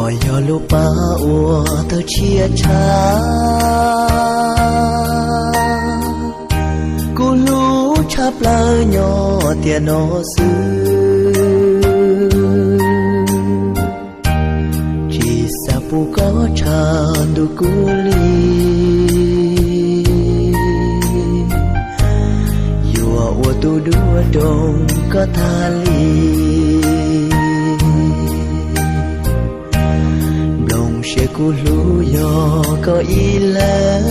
Yog lub pab uas tawg tshiab tshaj, kuv hlub tshaj plaws nyob tiam no xwb. Tsis xav pub koj tshav ntuj kuv li, yuav ua tus duab roog koj tag li. Nplooj siab kuv hlub yog koj ib leeg,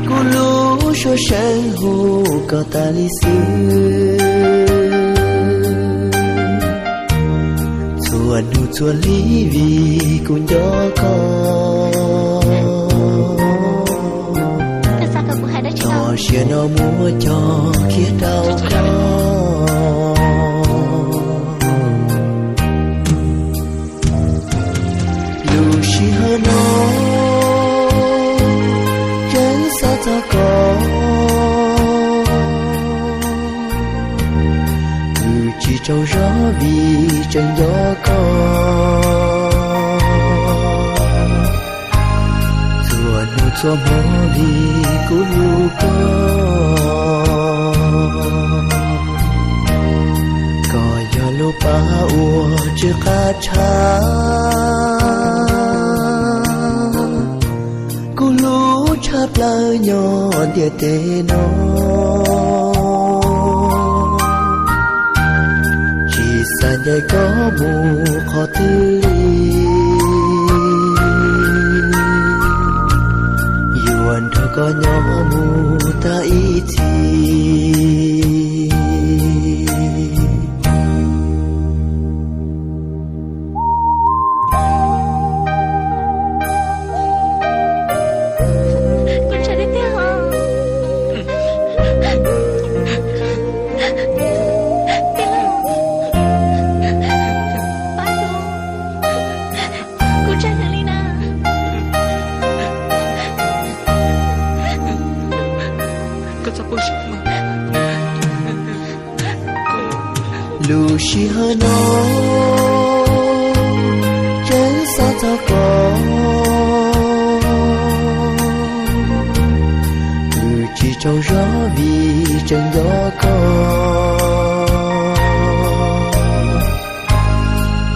kuv lub suab seev hu koj tas li xwb. Txhua hnub txhua hli vim kuv nco koj, txoj sia no muab cog kiag rau koj. Lub sij hawm no tseem xav txog koj, kwv tsis tsaug zog vim tseem nco koj. Txhua hnub txhua hmo vim kuv hlub koj, koj yog lub pab uas tsw qab tshaj, kuv hlub tshaj plaws nyob ntiaj teb no. Tsis xav ncaim koj mus qhov twg li, yuav nrog koj nyob mus tag ib txhis. Lub sij hawm no tseem xav txog koj, kwv tsis tsaug zog vim tseem nco koj.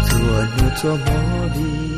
Txhua hnub txhua hmo vim